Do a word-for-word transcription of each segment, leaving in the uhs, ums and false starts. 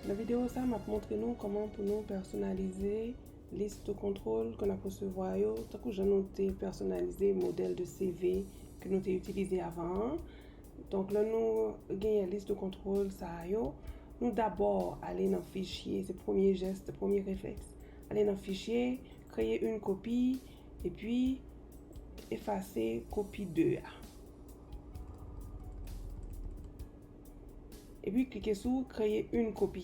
Nan videyo sa, m ap montre nou kòman pou nou pèsonalize lis de kontwòl ke n ap resevwa yo, tankou jan nou te pèsonalize modèl de C V ke nou te itilize avan an. Donk, lè nou genyen lis de kontwòl sa a yo, nou dabò ale nan fichye, se premye jès, premye reflèks. Ale nan fichye, kreye yon kopi, epi efase kopi de a. Epi klike sou kreye yon kopi.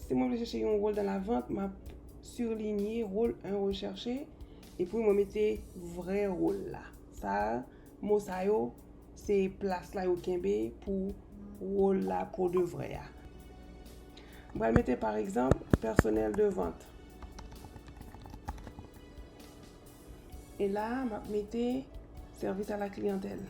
Si mwen vle chèche yon wòl dan lavant, m ap silinye wòl en rechèche, epi mwen mete vrè wòl la. Sa, mo sa yo, se plas la yo kenbe pou wòl la pou de vrè a. M pral mete, pa egzanp, pèsonèl de vant. E la, m ap mete sèvis a la kliyantèl.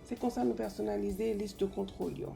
Se konsa nou pèsonalize lis de kontwòl yo.